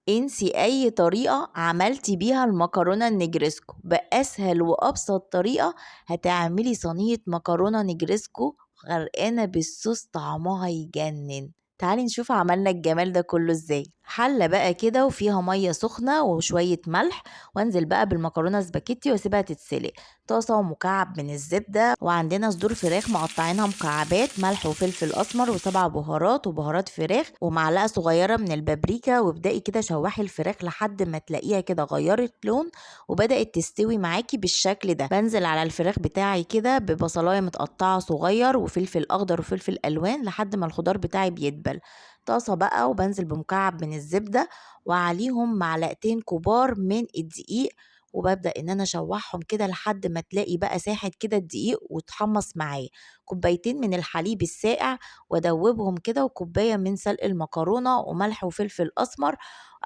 انسي اي طريقة عملتي بيها المكرونة النجرسكو، بأسهل وابسط طريقة هتعملي صينية مكرونة نجرسكو غرقانة بالصوص طعمها يجنن. تعالي نشوف عملنا الجمال ده كله ازاي. حلة بقى كده وفيها مية سخنة وشوية ملح، وانزل بقى بالمكرونة سباكيتي واسيبها تتسلق. طاسة ومكعب من الزبدة، وعندنا صدور فراخ مقطعينها مكعبات، ملح وفلفل اسمر وسبع بهارات وبهارات فراخ ومعلقة صغيرة من البابريكا. وابدأي كده شوحي الفراخ لحد ما تلاقيها كده غيرت لون وبدأت تستوي معاكي بالشكل ده. بنزل على الفراخ بتاعي كده ببصلاية متقطعة صغير وفلفل اخضر وفلفل الوان لحد ما الخضار بتاعي بيدبل. طاسة بقى وبنزل بمكعب من الزبدة وعليهم معلقتين كبار من الدقيق، وببدأ إن أنا أشوحهم كده لحد ما تلاقي بقى ساحت كده الدقيق وتحمص معايا. كوبايتين من الحليب الساقع وأدوبهم كده، وكوباية من سلق المكرونة وملح وفلفل أسمر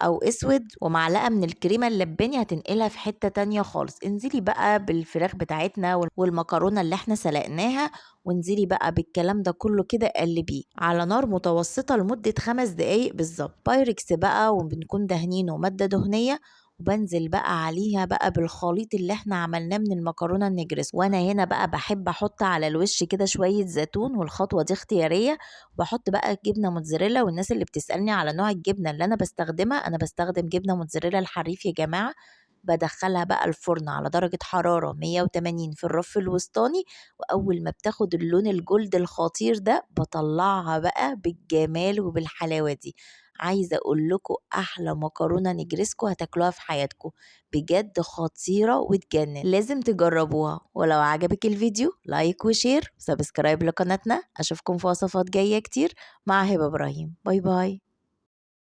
أو أسود ومعلقة من الكريمة اللباني هتنقلها في حتة تانية خالص. انزلي بقى بالفراخ بتاعتنا والمكرونة اللي احنا سلقناها، وانزلي بقى بالكلام ده كله كده قلبيه على نار متوسطة لمدة 5 دقايق بالظبط. بايركس بقى وبنكون دهنينه مادة دهنية، وبنزل بقى عليها بقى بالخليط اللي احنا عملناه من المكرونة النجرسكو. وانا هنا بقى بحب احط على الوش كده شوية زيتون، والخطوة دي اختيارية. وبحط بقى جبنة موتزاريلا، والناس اللي بتسألني على نوع الجبنة اللي انا بستخدمها، انا بستخدم جبنة موتزاريلا الحريف يا جماعة. بدخلها بقى الفرن على درجة حرارة 180 في الرف الوسطاني، وأول ما بتاخد اللون الجولد الخطير ده بطلعها بقى بالجمال وبالحلاوة دي. عايزة أقول لكم أحلى مكرونة نجرسكو هتاكلوها في حياتكم، بجد خطيرة وتجنن، لازم تجربوها. ولو عجبك الفيديو like و share و subscribe لقناتنا. أشوفكم في وصفات جاية كتير مع هبة إبراهيم. bye bye.